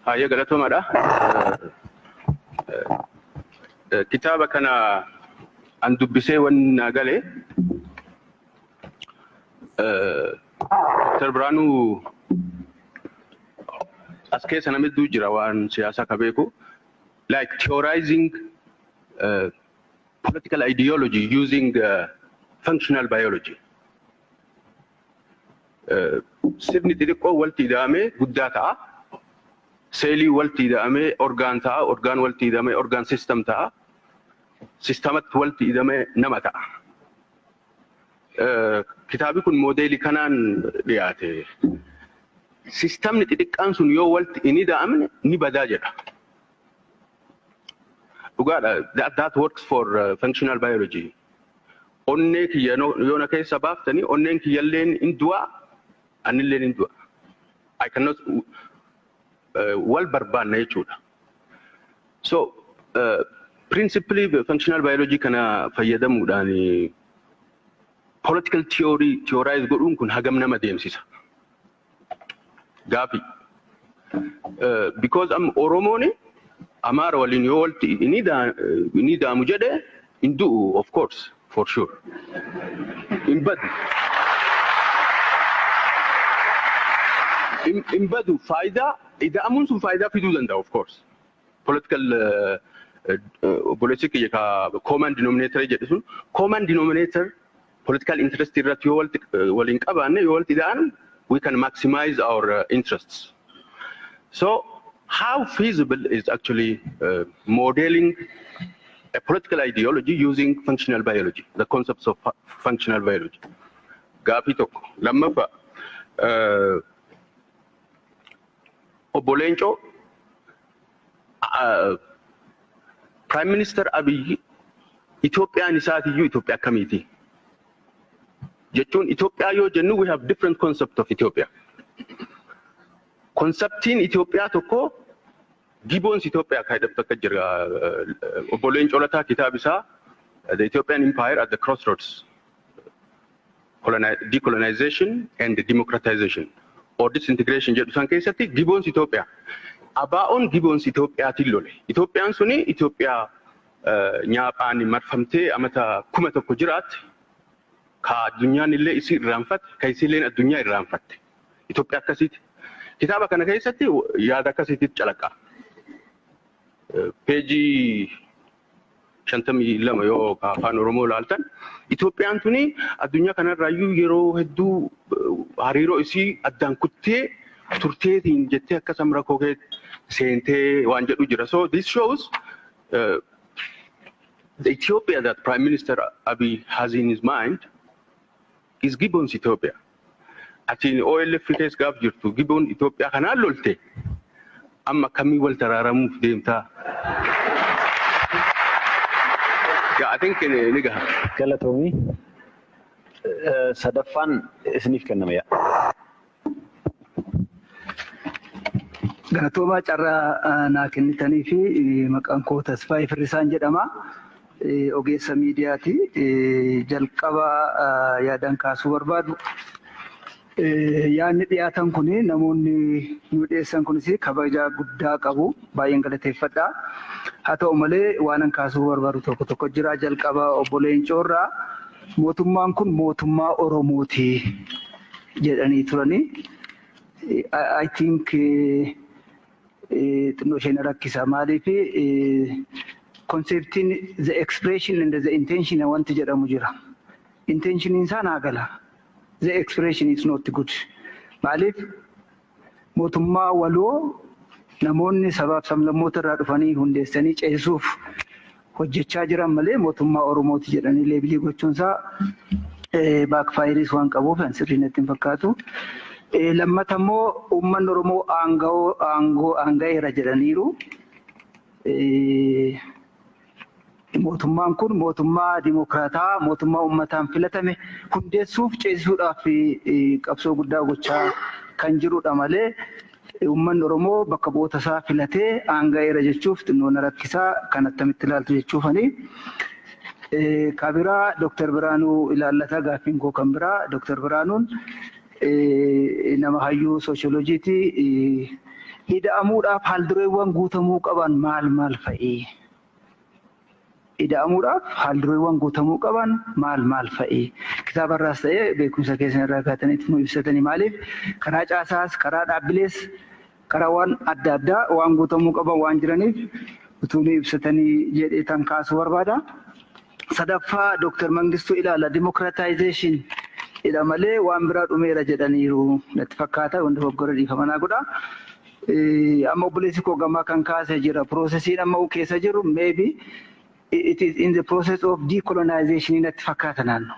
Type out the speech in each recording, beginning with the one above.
Hayyee, galatoomaadha. Kitaaba kana an dubbisee wanni naa gale, Dr. Biraanuu as keessa namni hedduu jira waan siyaasaa ka beeku, like theorizing political ideology using functional biology. Sirni xixiqqoo walitti ida'amee guddaa ta'a. Seelii walitti ida'amee organ ta'a. Organ walitti ida'amee organ system ta'a. Systematti walitti ida'amee nama ta'a. Kitaabni kun moodeelii kanaan dhiyaate. Systemni xixiqqaan sun yoo walitti hin ida'amne ni badaa jedha. Dhugaadha. That works for functional biology. Onnee kiyya yoo na keessa baaftanii, onneen kiyyalleen hin du'a, anilleen hin du'a. I cannot wal barbaanna jechuudha. So principally functional biology kana fayyadamuudhaan political theory theorize godhuun kun hagam nama deemsisa? Gaafi. Because am Oromoon Amaara waliin yoo walitti inni daamu jedhe hin du'u, of course, for sure. Hin badu. Hin badu. Faayidaa ida'amuun sun faayidaa fiduu danda'a, of course. Political obboleessi kiyya ka common denominator jedhe sun, common denominator political interest irratti yoo walitti waliin qabaanne, yoo walitti ida'an, we can maximize our interests. So how feasible is actually modeling a political ideology using functional biology, the concepts of functional biology? Gaafii tokko. Lammaffaa, obbo Leencoo, Prime Minister Abiyyi Itoophiyaan isaatiyyuu Itoophiyaa akkamiiti? Jechuun Itoophiyaa yoo jennu, we have different concept of Ethiopia. Conceptiin Itoophiyaa tokko Gibbon's Itoophiyaa kan jedhamtu akka jira. Obbo Leencoo Lataa kitaaba isaa The Ethiopian Empire at the Crossroads, Decolonization and Democratization or Disintegration jedhu san keessatti Gibbon's Itoophiyaa. ABO'n Gibbon's Itoophiyaatiin lole. Itoophiyaan suni Itoophiyaa nyaaphaan marfamtee amata 1000 jiraatte, ka addunyaan illee isii irraanfatte, ka isiilleen addunyaa irraanfatte. Itoophiyaa akkasiiti. Kitaaba kana keessatti yaada akkasiitti calaqqa. Peejii 52 yoo afaan Oromoo ilaaltan, Itoophiyaan tuni addunyaa kanarraayyuu yeroo hedduu hariiroo isii addaan kuttee turteetiin jettee akkasuma rakkoo seentee waan jedhu jira. So this shows the Ethiopia that Prime Minister Abiy has in his mind is Gibbon's Ethiopia. Atiin OLF keessa gaaf jirtu Gibbon Itoophiyaa kanaan lolte, amma akkamii wal taraaramuuf deemtaa? Yeah, I think ni gaha. Galatoomii. Sadaffaan isiniif kennama yaa. Galatoomaa carraa naa kennitanii fi maqaan koo Tasfaayee Firrisaan jedhama. Ogeessa miidiyaati. Jalqaba yaadaan kaasuu barbaadu. Yaadni dhiyaatan kun, namoonni nu dhiyeessan kunis kabaja guddaa qabu. Baay'een galateeffadha. Haa ta'u malee waan an kaasuu barbaadu tokko tokko jira. Jalqaba obbo Leencoorraa mootummaan kun mootummaa Oromooti jedhanii turanii. I think xinnoo isheen rakkisa. Maaliif, conceptiin the expression and the intention wanti jedhamu jira. Intentioniin isaa naa gala. The expression is not good. Maaliif, mootummaa waloo namoonni sabaaf sablammoota irraa dhufanii hundeessanii ceesisuuf hojjechaa jiran malee mootummaa Oromooti jedhanii labelii gochuun isaa backfireis waan qabuuf sirrii natti hin fakkaatu. Lammata immoo uummanni Oromoo aangoo aanga'eera jedhaniiru. Mootummaan kun mootummaa dimokiraataa, mootummaa uummataan filatame hundeessuuf ceesisuudhaaf qabsoo guddaa gochaa kan jirudha malee uummanni Oromoo bakka bu'oota isaa filatee aanga'eera jechuuf xinnoo na rakkisaa, kan attamitti ilaaltu jechuufani. Kabiraa Dooktar Biraanuu ilaallata gaaffiin koo kan biraa. Dooktar Biraanuun nama hayyuu sooshooloojiiti. Ida'amuudhaaf haaldureewwan guutamuu qaban maal maal fa'i? Ida'amuudhaaf haaldureewwan guutamuu qaban maal maal fa'i? Kitaabarraas ta'ee beekumsa keessan irraa kaatanitti nu ibsatanii, maaliif karaa caasaas, karaa dhaabbilees, karaa waan adda addaa waan guutamuu qaban waan jiraniif utuu nu ibsatanii jedhee tan kaasuu barbaada. Sadaffaa, Dooktar Mangistuu ilaala, democratization jedha malee waan biraa dhumeera jedhaniiru natti fakkaata, wanta dogoggora dhiifama naa godha. Amma obboleessi koo gamaa kan kaasee jira. Processiin amma keessa jiru maybe it is in the process of decolonization natti fakkaata naannoo.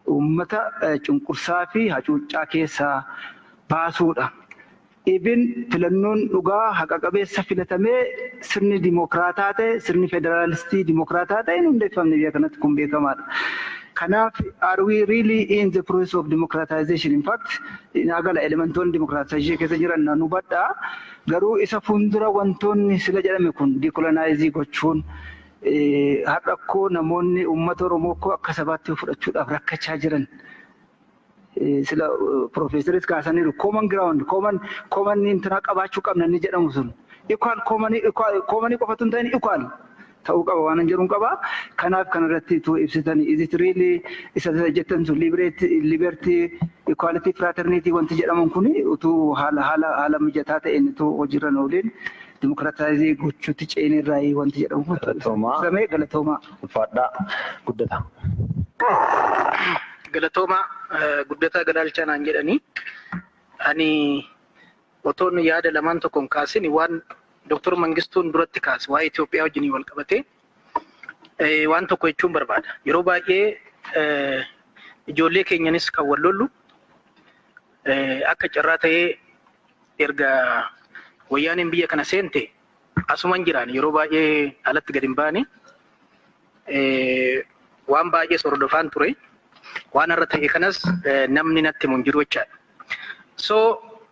Uummata cunqursaa fi hacuuccaa keessaa baasuudha. Even filannoon dhugaa haqa qabeessa filatamee sirni dimokiraataa ta'e, sirni federaalistii dimokiraataa ta'e hin hundeeffamne biyya kanatti, kun beekamaadha. Kanaaf, are we really in the process of democratization? In fact, naagala elementoonni democratization keessa jiran nan hubadha. Garuu isa fuuldura wantoonni sila jedhame kun, decolonize gochuun, har'a akkoo namoonni uummata Oromoo akkoo akka sabaatti fudhachuudhaaf rakkachaa jiran. Sila piroofeesaris kaasaniiru, common ground, common intinaa qabaachuu qabna inni jedhamu sun. Equal common qofatu hin ta'in, equal ta'uu qaba waan jedhuun qaba. Kanaaf kanarratti utuu ibsitanii, is it really isa jettan sun, liberty, equality, fraternity wanti jedhaman kun utuu haala mijataa ta'een utuu hojiirra ooliin democratize gochuutti ceenirraa wanti jedhamu kun Galatoomaa. ibsamee, galatoomaa. Ulfaadhaa, guddata. Galatoomaa, Guddataa Gadaalchaa naan jedhanii. Ani otoon yaada lamaan tokkoon kaasin, waan Dooktor Mangistuun duratti kaase waa'ee Itoophiyaa wajjin wal qabatee waan tokko jechuun barbaada. Yeroo baay'ee ijoollee keenyanis kan wal lollu, akka carraa ta'ee erga wayyaaniin biyya kana seente asuman jiraan, yeroo baay'ee alatti gadi hin baane, waan baay'ee hordofaan ture. Waan irra ta'e kanas namni natti himu hin jiru jechaadha. So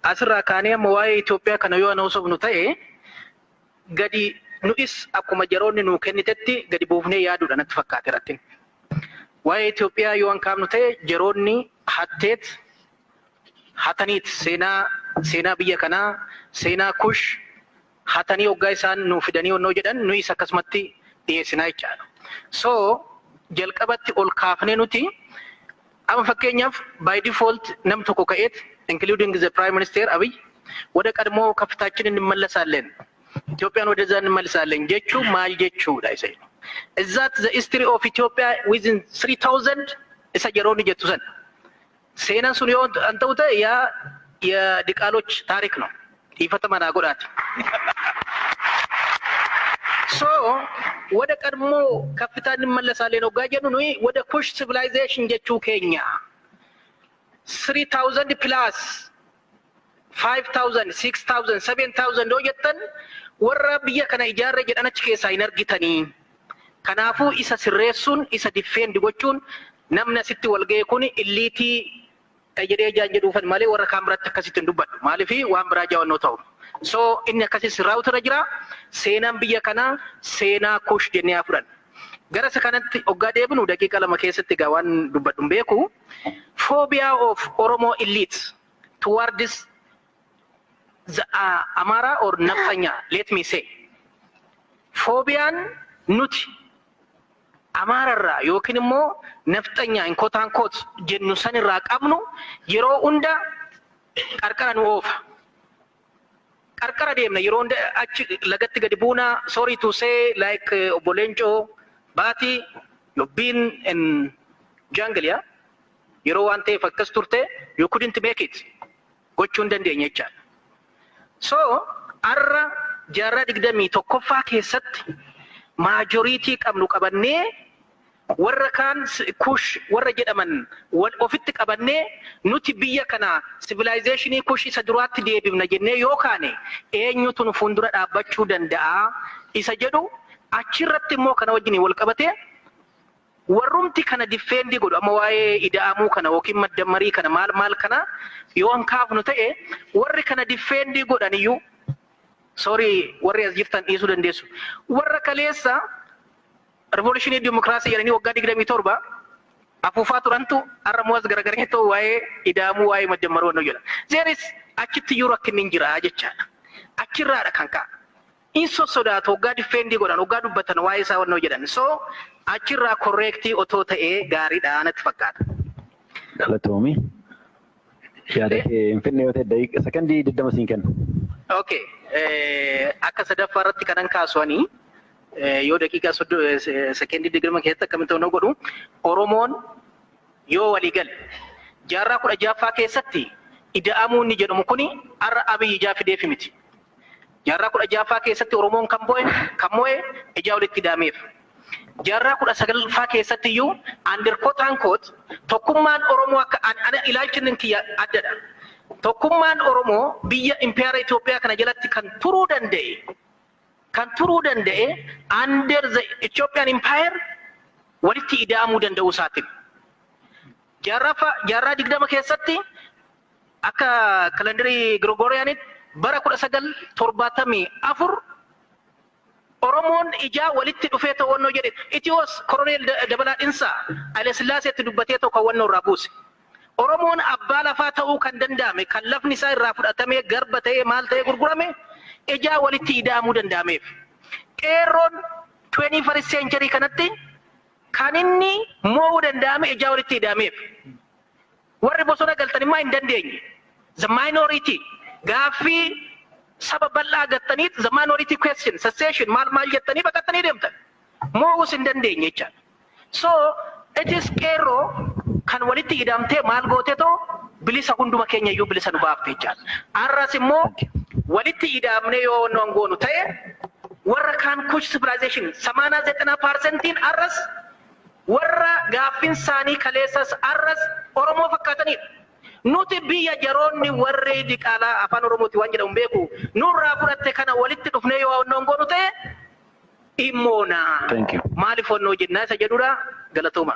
asirraa kaanee amma waa'ee Itoophiyaa kana yoo ana haasofnu ta'e, gadi nu'is akkuma jaroonni nuu kennitetti gadi buufnee yaaduudha natti fakkaate irratti. Waa'ee Itoophiyaa yoo an kaafnu ta'e, jaroonni hatteet hataniit seenaa biyya kanaa, seenaa Kush hatanii hoggaa isaan nuu fidanii onnoo jedhan, nu'is akkasumatti dhiyeessinaa jechaadha. So jalqabatti ol kaafnee nuti amma fakkeenyaaf by default nam tokko ka'eet, including the Prime Minister Abiy, ወደ ቀድሞ ከፍታችን እንመለሳለን፣ ኢትዮጵያን ወደዛ እንመልሳለን jechuu maal jechuudha isa jedhu. Is that the history of Ethiopia within 3000 isa yeroonni jettu san? Seenaan sun yoo an ta'u ta'e, yaa የዲቃሎች ታሪክ ነው። dhiifama naa godhaati. So ወደ ቀድሞ ከፍታ እንመለሳለን hoggaa jennu, nuyi ወደ ኩሽ civilization jechuu keenya. 3000 plus 5000, 6000, 7000 yoo jettan, warra biyya kana ijaarre jedhan achi keessaa hin argitanii. Kanaafuu isa sirreessuun, isa defend gochuun, namni asitti wal ga'e kun elite jedhee jaan jedhuufan malee warra kaan biratti akkasitti hin dubbadhu. Maaliif waan biraa jaawannoo ta'u. So inni akkasii sirraa'utu irra jira. Seenaan biyya kanaa seenaa Kush jennee haa fudhannu. Gara isa kanatti hoggaa deebinu, daqiiqa 2 keessatti egaa waan dubbadhu hin beeku. Phobia of Oromo elite towards the Amara or Naftanya, let me say. Phobiaan nuti Amaararraa yookiin immoo nafxanyaa in quote unquote jennu sanirraa qabnu yeroo hunda qarqara nu oofa. Qarqara deemna yeroo hunda, achi lagatti gadi buuna. Sorry to say, like obbo Leencoo Baatii, you've been in jungle, yeah? Yeroo waan ta'eef akkas turte, you couldn't make it, gochuu hin dandeenye jechaadha. So har'a jaarraa 21ffaa keessatti majority qabnu qabannee, warra kaan Kush warra jedhaman wal ofitti qabannee, nuti biyya kana civilization Kush isa duraatti deebifna jennee yoo kaane, eenyutu nu fuuldura dhaabbachuu danda'a isa jedhu. Achirratti immoo kana wajjin wal qabatee, warrumti kana defend godhu, amma waa'ee ida'amuu kana yookiin maddammarii kana maal maal kana yoo an kaafnu ta'e, warri kana defend godhan iyyuu, sorry, warri as jirtan dhiisuu dandeessu, warra kaleessa revolutionii dimokiraasii jedhanii waggaa 27 afuufaa turantu har'a immoo as garagaree ta'u waa'ee ida'amuu, waa'ee maddammaruu wannu jedha. There is achitti iyyuu rakkinni hin jira jechaadha. Achirraadha kan ka'a. In sossodaatu hoggaa defend godhan, hoggaa dubbatan, waa'ee isaa wannoo jedhan. So achirraa correct otoo ta'ee gaariidha natti fakkaata. Galatoomi. Yaada kee hin finne yoo ta'e daqiiqa sakandii 20 siin kenna. Okay. Akka sadaffaa irratti kanan kaasuani yoo daqiiqaa sekendii 20 keessatti akkamitti ta'uu godhu, Oromoon yoo walii gale, jaarraa 16ffaa keessatti ida'amuu inni jedhamu kuni har'a Abiyyi ijaa fideefi miti. Jaarraa 16ffaa keessatti Oromoon kan bo'e, kan mo'e ijaa walitti ida'ameef. Jaarraa 19ffaa keessatti iyyuu under quote unquote tokkummaan Oromoo akka ana ilaalchi kiyya addadha. Tokkummaan Oromoo biyya impeera Itoophiyaa kana jalatti kan turuu danda'e under the Ethiopian Empire walitti ida'amuu danda'uu isaatiin. Jaarraa 20 keessatti akka kalendarii Gregoriyaanitti bara 1974 Oromoon ijaa walitti dhufee to'annoo jedhe. Itiyoos Koroneel Dabalaa Dhinsaa Haile Sillaaseetti dubbatee tokko hawwannoo irraa buuse. Oromoon abbaa lafaa ta'uu kan danda'ame, kan lafni isaa irraa fudhatamee garba ta'ee maal ta'ee gurgurame, ijaa walitti ida'amuu danda'ameef. Qeerroon 21st century kanatti kan inni mo'uu danda'ame ijaa walitti ida'ameef. Warri bosona galtan immoo hin dandeenye. The minority gaaffii saba bal'aa gattaniit the minority question, secession, maal maal jettanii baqattanii deemtan. Mo'uus hin dandeenye jechaadha. So it is qeerroo kan walitti hidhamtee maal gootetoo bilisa hunduma keenya iyyuu bilisa nu baafte jechaadha. Har'as immoo walitti hidhamnee yoo wannoon goonu ta'e, warra kaan Kush civilization 80 90%iin har'as warra gaaffin isaanii kaleessas har'as Oromoo fakkaatanidha. Nuti biyya jaroonni warri diqaalaa afaan Oromooti waan jedhamu beeku nurraa fudhatte kana walitti dhufnee yoo wannoon goonu ta'e dhimmoona. Thank you. Maaliif wannoo jennaa isa jedhudha, galatooma.